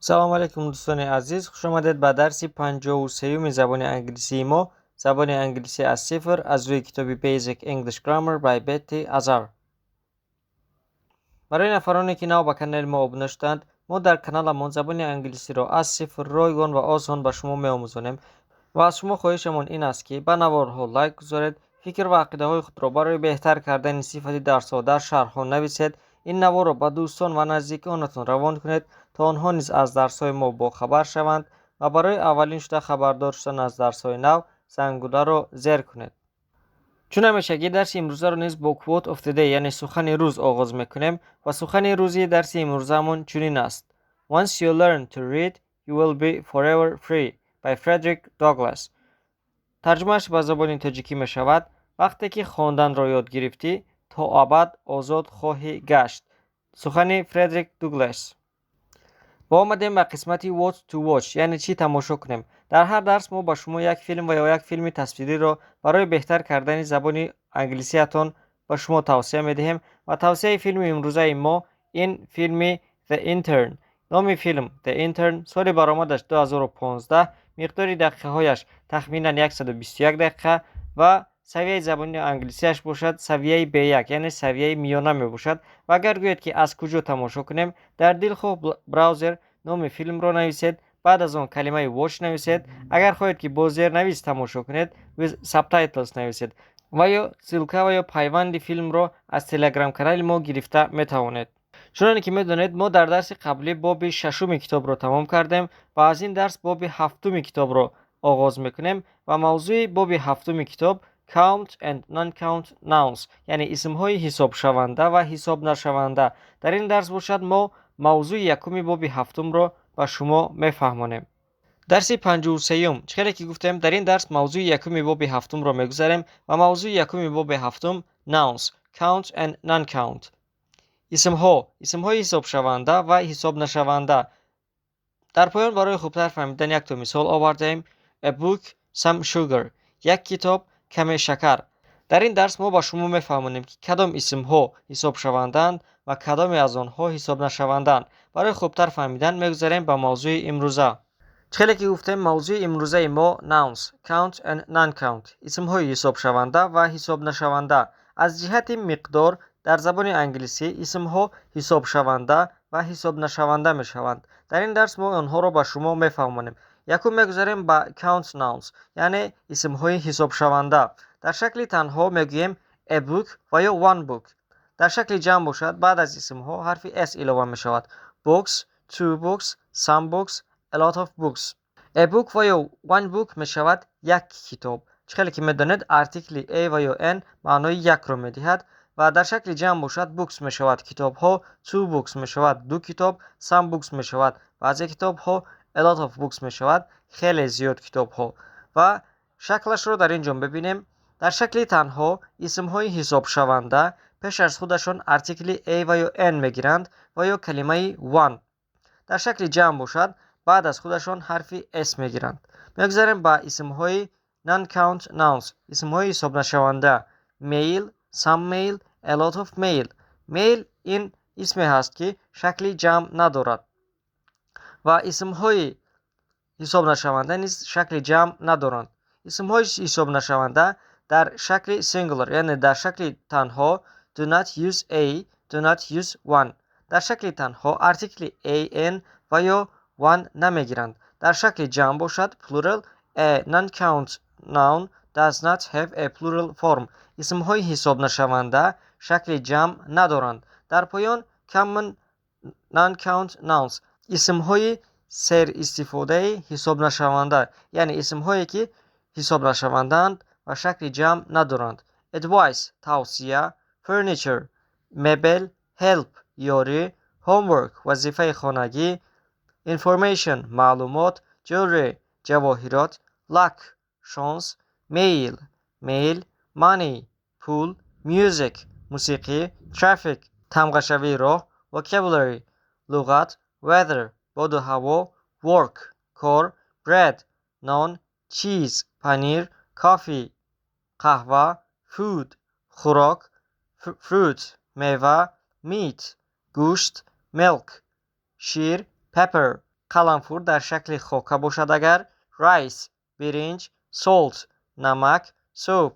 Салом алейкум, дӯстони азиз, хушомадед ба дарси 53-юми забони англисии мо, забони англисӣ аз сифр, аз рӯи китоби Basic English Grammar by Betty Azar. Барои нафароне, ки нав ба канали мо обуна шуданд, мо дар каналамон забони англисиро аз сифр ройгон ва осон ба шумо меомӯзонем ва аз шумо хоҳишамон ин аст, ки ба наворҳо лайк гузоред, фикр ва ақидаҳои худро барои беҳтар кардани сифати дарсҳо дар шарҳҳо нависед, ин наворро ба дӯстон ва наздиконатон равон кунед, то онҳо низ аз дарсҳои мо бохабар шаванд ва барои аввалин шуда хабардор шудан аз дарсҳои нав зангуларо зер кунед. Чун ҳамешагӣ, дарси имрӯзаро низ бо Quote of the Day, яъне сухани рӯз оғоз мекунем ва сухани рӯзи дарси имрӯзаамон чунин аст: "Once you learn to read, you will be forever free" by Frederick Douglass. Тарҷумааш ба забони тоҷикӣ мешавад: "Вақте ки хонданро ёд гирифтӣ, то абад озод хоҳӣ гашт." Сухани Фредерик Дуглас. Ва омадем ба қисмати What to Watch, яъне чӣ тамошо кунем. Дар ҳар дарс мо ба шумо як филм ва ё як филми тасвириро барои беҳтар кардани забони англисиятон ба шумо тавсия медиҳем ва тавсияи филми имрӯзаи мо ин филми The Intern. Номи филм The Intern, соли баромадаш 2015, миқдори дақиқаҳояш тахминан 121 дақиқа ва савияи забони англисиаш бошад савияи B1, яъне савияи миёна мебошад. Ва агар гӯед, ки аз куҷо тамошо кунем, дар дилхоҳ браузер номи филмро нависед, баъд аз он калимаи Watch нависед. Агар хоҳед, ки бо зернавис тамошо кунед, with subtitles нависед ва ё ссылка ва ё пайванди филмро аз телеграм-канали мо гирифта метавонед. Чуноне ки медонед, мо дар дарси қаблӣ боби шашуми китобро тамом кардем ва аз ин дарс боби ҳафтуми китобро оғоз мекунем ва мавзӯи боби ҳафтуми китоб Count and Non-Count Nouns, яъне исмҳои ҳисобшаванда ва ҳисобнашаванда. Дар ин дарс бошад, мо мавзӯи якуми боби ҳафтумро ба шумо мефаҳмонем. Дарси 53-юм. Чӣ хеле ки гуфтем, дар ин дарс мавзӯи якуми боби ҳафтумро мегузарем ва мавзӯи якуми боби ҳафтум Nouns, Count and Non-Count, исмҳо, исмҳои ҳисобшаванда ва ҳисобнашаванда. Дар поён барои хубтар фаҳмидан якто мисол овардаем: a book, some sugar, як китоб, каме шакар. Дар ин дарс мо ба шумо мефаҳмонем, ки кадом исмҳо ҳисобшавандаанд ва кадоме аз онҳо ҳисобнашавандаанд. Барои хубтар фаҳмидан мегузарем ба мавзӯи имрӯза. Чӣ хеле ки гуфтем, мавзӯи имрӯзаи мо Nouns, Count and Non-Count, исмҳои ҳисобшаванда ва ҳисобнашаванда. Аз ҷиҳати миқдор дар забони англисӣ исмҳо ҳисобшаванда ва ҳисобнашаванда мешаванд. Дар ин дарс мо онҳоро ба шумо мефаҳмонем. Якум, мегузарем ба Count Nouns, яъне исмҳои ҳисобшаванда. Дар шакли танҳо мегӯем a book ва ё one book. Дар шакли ҷамъ бошад, баъд аз исмҳо ҳарфи s илова мешавад: books, two books, some books, a lot of books. A book ва ё one book мешавад як китоб. Чӣ хеле ки медонед, артикли a ва ё an маънои якро медиҳад. Ва дар шакли ҷамъ бошад, books мешавад китобҳо, two books мешавад ду китоб, some books мешавад баъзе китобҳо, a lot of books мешавад хеле зиёд китобҳо. Ва шаклашро дар ин ҷо бибинем. Дар шакли танҳо исмҳои ҳисобшаванда пеш аз худашон артикли a ва ё an мегиранд ва ё калимаи one. Дар шакли ҷамъ бошад, баъд аз худашон ҳарфи s мегиранд. Мегузарем ба исмҳои non-count nouns, исмҳои ҳисобнашаванда: mail, some mail, a lot of mail. Mail ин исме ҳаст, ки шакли ҷамъ надорад ва исмҳои ҳисобнашаванда низ шакли ҷамъ надоранд. Исмҳои ҳисобнашаванда дар шакли singular, яъне дар шакли танҳо, do not use a, do not use one. Дар шакли танҳо артикли a, an ва ё one намегиранд. Дар шакли ҷамъ бошад, plural, a non-count noun does not have a plural form. Исмҳои ҳисобнашаванда шакли ҷамъ надоранд. Дар поён Common Non-Count Nouns, исмҳои серистифодаи ҳисобнашаванда, яъне исмҳое, ки ҳисобнашавандаанд ва шакли ҷамъ надоранд: advice тавсия, furniture мебел, help ёрӣ, homework вазифаи хонагӣ, information маълумот, jewelry ҷавоҳирот, luck шонс, mail мейл, money пул, music мусиқӣ, traffic тамғашавии роҳ, vocabulary луғат, weather боду ҳаво, work кор, bread нон, cheese панир, coffee қаҳва, food хӯрок, fruit мева, meat гӯшт, milk шир, pepper. Қаламфур дар шакли хока бошад агар, rice биринҷ, salt намак, soup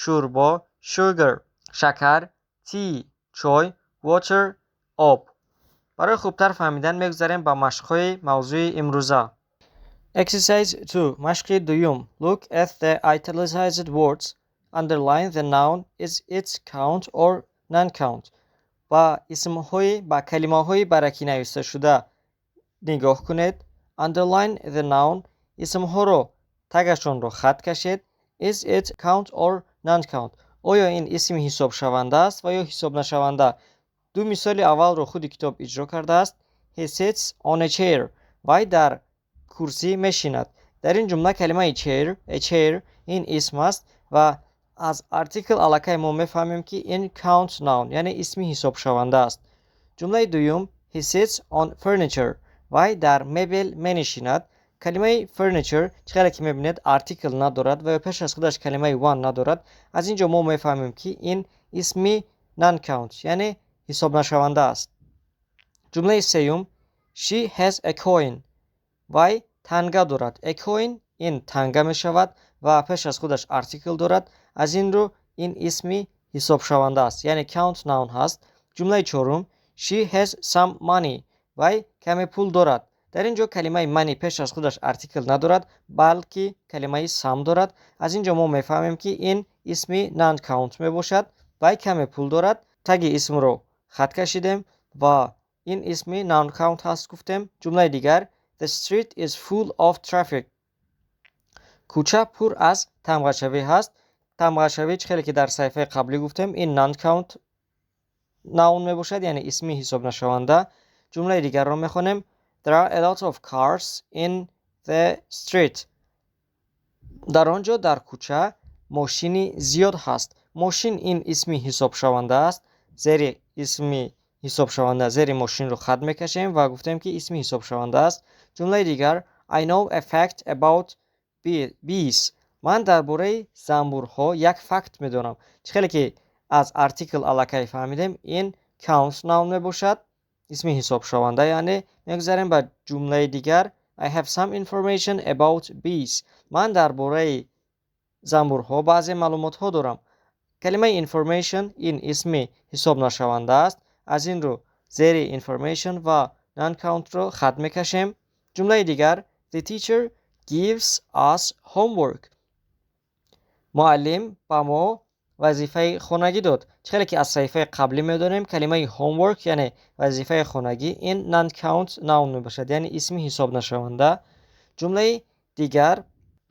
шӯрбо, sugar шакар, tea чой, water об. Барои хубтар фаҳмидан мегузарем ба машқҳои мавзӯи имрӯза. Exercise 2. Машқи дуюм. Look at the italicized words. Underline the noun. Is it count or non-count? Ба исмҳои, ба калимаҳои баракӣ нависташуда нигоҳ кунед. Underline the noun. Исмҳоро тагашонро хат кашед. Is it count or non-count? Оё ин исми ҳисобшаванда аст ва ё ҳисобнашаванда? Ду мисоли аввалро худи китоб иҷро кардааст. He sits on a chair. Вай дар курсӣ мешинад. Дар ин ҷумла калимаи chair, a chair, ин исм аст ва аз артикл аллакай мо мефаҳмем, ки ин count noun, яъне исми ҳисобшаванда аст. Ҷумлаи дуюм: He sits on furniture. Вай дар мебел менишинад. Калимаи furniture, чӣ хеле ки мебинед, артикл надорад ва ё пеш аз худаш калимаи one надорад. Аз ин ҷо мо мефаҳмем, ки ин исми non-count, яъне ҳисобнашаванда аст. Ҷумлаи сеюм: She has a coin. Вай танга дорад. A coin ин танга мешавад ва пеш аз худаш артикл дорад. Аз ин рӯ ин исми ҳисобшаванда аст, яъне count noun ҳаст. Ҷумлаи чорум: She has some money. Вай каме пул дорад. Дар ин ҷо калимаи money пеш аз худаш артикл надорад, балки калимаи some дорад. Аз ин ҷо мо мефаҳмем, ки ин исми non-count мебошад. Вай каме пул дорад. Таги исмро хат кашидем ва ин исми non-count ҳаст гуфтем. Ҷумлаи дигар: The street is full of traffic. Кӯча пур аз тамғашавӣ ҳаст. Тамғашавӣ, чӣ хеле ки дар саҳифаи қаблӣ гуфтем, ин non-count noun мебошад, яъне исми ҳисобнашаванда. Ҷумлаи дигарро мехонем. There are a lot of cars in the street. Дар он ҷо, дар кӯча, мошини зиёд ҳаст. Мошин ин исми ҳисобшаванда аст. Зери исми ҳисобшаванда, зери мошинро хат мекашем ва гуфтем, ки исми ҳисобшаванда аст. Ҷумлаи дигар: I know a fact about bees. Ман дар бораи занбурҳо як факт медонам. Чӣ хеле ки аз артикл аллакай фаҳмидем, ин count noun мебошад, исми ҳисобшаванда яъне. Мегузарем ба ҷумлаи дигар: I have some information about bees. Ман дар бораи занбурҳо баъзе маълумотҳо дорам. Калимаи information ин исми ҳисобнашаванда аст. Аз ин рӯ зери information ва non-count-ро хат мекашем. Ҷумлаи дигар: The teacher gives us homework. Муаллим ба мо вазифаи хонагӣ дод. Чӣ хеле ки аз саҳифаи қаблӣ медонем, калимаи homework, яъне вазифаи хонагӣ, ин non-count noun мебошад, яъне исми ҳисобнашаванда. Ҷумлаи дигар: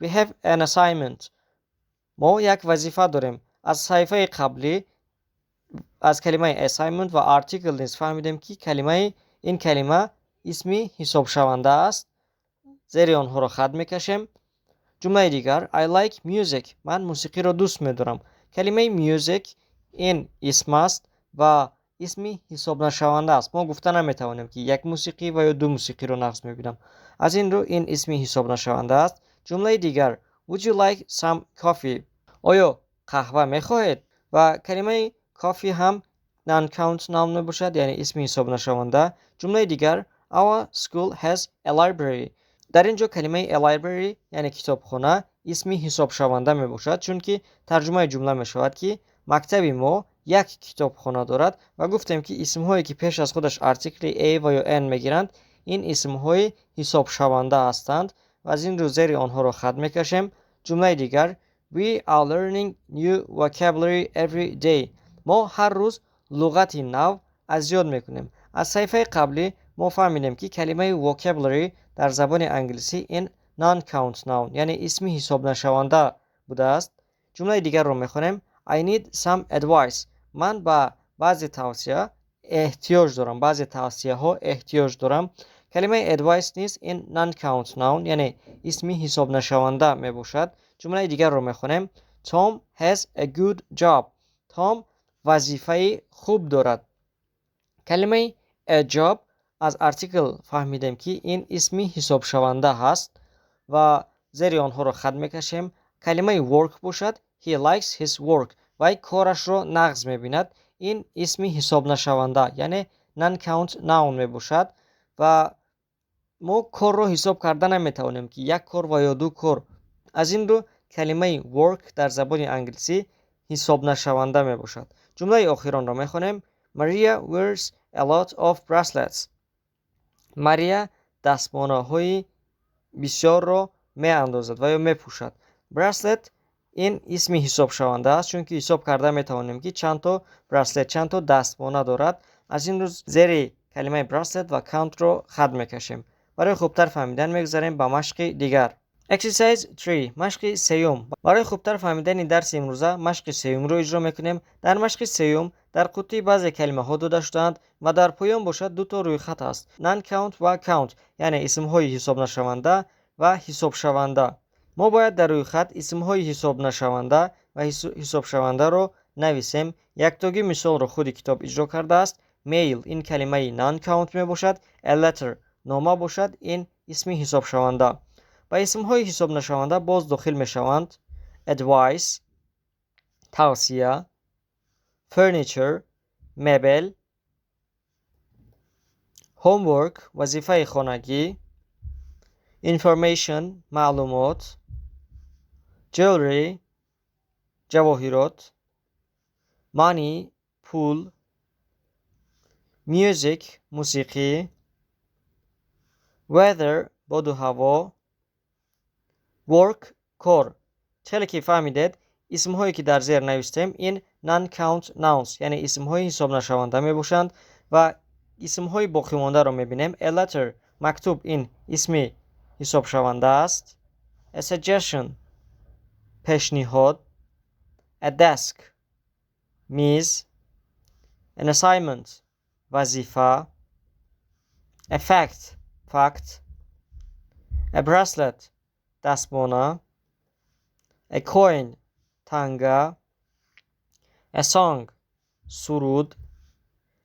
We have an assignment. Мо як вазифа дорем. Аз саҳифаи қаблӣ аз калимаи assignment ва артикл низ фаҳмидем, ки калимаи ин калима исми ҳисобшаванда аст. Зери онҳоро хат мекашем. Ҷумлаи дигар: I like music. Ман мусиқиро дӯст медорам. Калимаи music ин исм аст ва исми ҳисобнашаванда аст. Мо гуфта наметавонем, ки як мусиқӣ ва ё ду мусиқиро нағз мебинам. Аз ин рӯ ин исми ҳисобнашаванда аст. Ҷумлаи дигар: Would you like some coffee? Оё қаҳва мехоҳед? Ва калимаи coffee ҳам non-count noun мебошад, яъне исми ҳисобнашаванда. Ҷумлаи дигар: Our school has a library. Дар ин ҷо калимаи a library, яъне китобхона, исми ҳисобшаванда мебошад, чунки тарҷумаи ҷумла мешавад, ки мактаби мо як китобхона дорад, ва гуфтем, ки исмҳое, ки пеш аз худаш артикли a ва ё an мегиранд, ин исмҳои ҳисобшаванда ҳастанд ва аз ин рӯ зери онҳоро хат мекашем. Ҷумлаи дигар: We are learning new vocabulary every day. Мо ҳар рӯз луғати нав аз ёд мекунем. Аз саҳифаи қаблӣ мо фаҳмидем, ки калимаи vocabulary дар забони англисӣ ин non-count noun, яъне исми ҳисобнашаванда будааст. Ҷумлаи дигарро мехонем. I need some advice. Ман ба баъзе тавсия эҳтиёҷ дорам, баъзе тавсияҳо эҳтиёҷ дорам. Калимаи advice низ ин non-count noun, яъне исми ҳисобнашаванда мебошад. Ҷумлаи дигарро мехонем. Tom has a good job. Том вазифаи хуб дорад. Калимаи a job, аз артикл фаҳмидем, ки ин исми ҳисобшаванда ҳаст ва зери онҳоро хат мекашем. Калимаи work бошад, he likes his work. Вай корашро нағз мебинад. Ин исми ҳисобнашаванда, яъне non-count noun мебошад ва Мо корро ҳисоб карда наметавонем, ки як кор ва ё ду кор. Аз ин рӯ калимаи work дар забони англисӣ ҳисобнашаванда мебошад. Ҷумлаи охиронро мехонем. Maria wears a lot of bracelets. Мария дастмонаҳои бисёрро меандозад ва ё мепӯшад. Bracelet ин исми ҳисобшаванда аст, чунки ҳисоб карда метавонем, ки чанд то bracelet, чанд то дастмона дорад. Аз ин рӯ зери калимаи bracelet ва count ро хат мекашем. Барои хубтар фаҳмидан мегузарем ба машқи дигар. Exercise 3, машқи сеюм. Барои хубтар фаҳмидани дарси имрӯза машқи сеюмро иҷро мекунем. Дар машқи сеюм дар қуттии баъзе калимаҳо дода шудаанд ва дар поён бошад ду то рӯйхат аст: non-count ва count, яъне исмҳои ҳисобнашаванда ва ҳисобшаванда. Мо бояд дар рӯйхат исмҳои ҳисобнашаванда ва ҳисобшавандаро нависем. Яктогӣ мисолро худи китоб иҷро кардааст. Mail ин калимаи non-count мебошад, a letter нома бошад, ин исми ҳисобшаванда. Ба исмҳои ҳисобнашаванда боз дохил мешаванд: advice тавсия, furniture мебел, homework вазифаи хонагӣ, information маълумот, jewelry ҷавоҳирот, money пул, music мусиқӣ, weather боду ҳаво, work кор. Хеле ки фаҳмидед, исмҳое ки дар зер навистем, ин non-count nouns, яъне исмҳои ҳисобнашаванда мебошанд ва исмҳои боқимондаро мебинем. A letter мактуб, ин исми ҳисобшаванда аст. A suggestion пешниҳод, a desk миз, an assignment вазифа, a fact факт, a bracelet дастмона, a coin танга, a song суруд,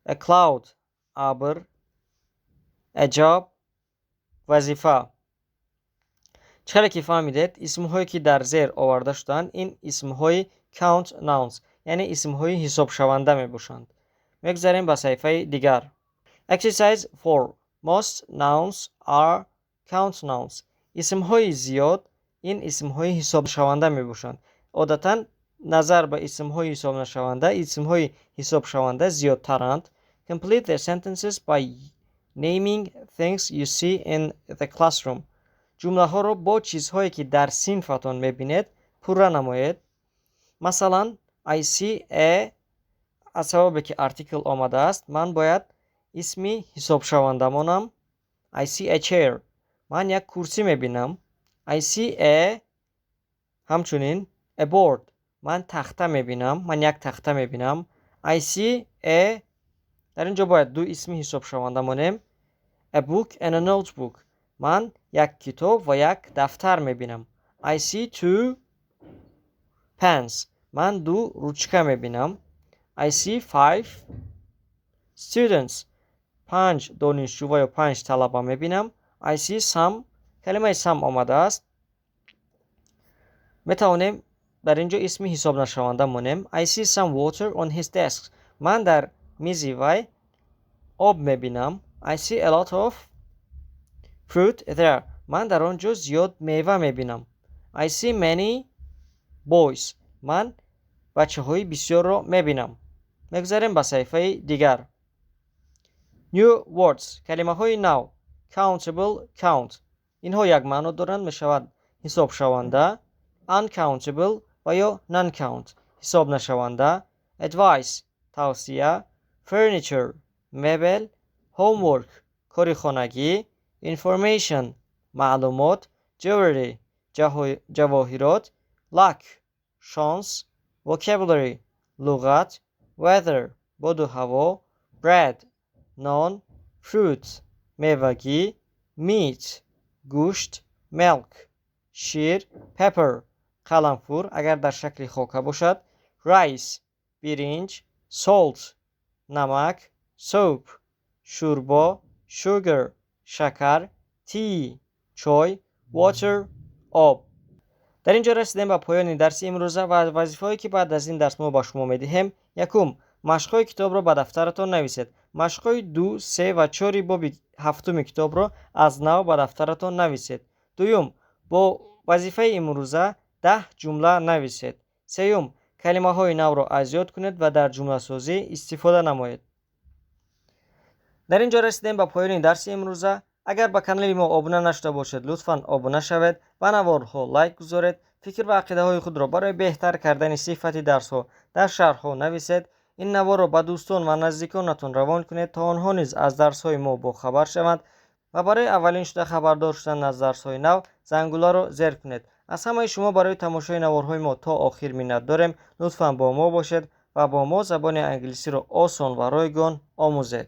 a cloud абр, a job вазифа. Чӣ хеле ки фаҳмидед, исмҳое ки дар зер оварда шудаанд, ин исмҳои count nouns, яъне исмҳои ҳисобшаванда мебошанд. Мегузарем ба саҳифаи дигар. Exercise 4. Most nouns are count nouns. Исмҳои зиёд ин исмҳои ҳисобшаванда мебошанд. Одатан назар ба исмҳои ҳисобнашаванда исмҳои ҳисобшаванда зиёдтаранд. Complete the sentences by naming things you see in the classroom. Ҷумлаҳоро бо чизҳое, ки дар синфатон мебинед, пурра намоед. Масалан, I see a. Аз сабабе ки артикл омадааст, ман бояд исми ҳисобшаванда монам. I see a chair. Ман як курсӣ мебинам. I see a, ҳамчунин a board. Ман тахта мебинам, ман як тахта мебинам. I see a, дар ин ҷо бояд ду исми ҳисобшаванда монем: a book and a notebook. Ман як китоб ва як дафтар мебинам. I see two pens. Ман ду ручка мебинам. I see five students. Панҷ донишҷӯ ва ё панҷ талаба мебинам. I see some, калимаи some омадааст, метавонем дар ин ҷо исми ҳисобнашаванда монем. I see some water on his desk. Ман дар мизи вай об мебинам. I see a lot of fruit there. Ман дар он ҷо зиёд мева мебинам. I see many boys. Ман бачаҳои бисёрро мебинам. Мегузарем ба саҳифаи дигар. New words, калимаҳои нав. Countable, count, инҳо як маъно доранд, мешавад ҳисобшаванда. Uncountable ва ё non-count, ҳисобнашаванда. Advice тавсия, furniture мебел, homework кори хонагӣ, information маълумот, jewelry ҷавоҳирот, luck шонс, vocabulary луғат, weather боду ҳаво, bread нон, fruit мевагӣ, meat гӯшт, milk шир, pepper қаламфур, агар дар шакли хока бошад, rice биринҷ, salt намак, soup шӯрбо, sugar шакар, tea чой, water об. Дар ин ҷо расидем ба поёни дарси имрӯза ва вазифаҳое, ки баъд аз ин дарс мо ба шумо медиҳем. Якум, машқҳои китобро ба дафтаратон нависед. Машқҳои 2, 3 ва 4 боби ҳафтуми китобро аз нав ба дафтаратон нависед. Дуюм, бо вазифаи имрӯза 10 ҷумла нависед. Сеюм, калимаҳои навро аз ёд кунед ва дар ҷумласозӣ истифода намоед. Дар ин ҷо расидем ба поёни дарси имрӯза. Агар ба канали мо обуна нашуда бошед, лутфан обуна шавед, ба наворҳо лайк гузоред, фикр ва ақидаҳои худро барои беҳтар кардани сифати дарсҳо дар шарҳҳо нависед. Ин наворро ба дӯстон ва наздиконатон равон кунед, то онҳо низ аз дарсҳои мо бохабар шаванд ва барои аввалин шуда хабардор шудан аз дарсҳои нав зангуларо зер кунед. Аз ҳамаи шумо барои тамошои наворҳои мо то охир миннат дорем. Лутфан бо мо бошед ва бо мо забони англисиро осон ва ройгон омӯзед.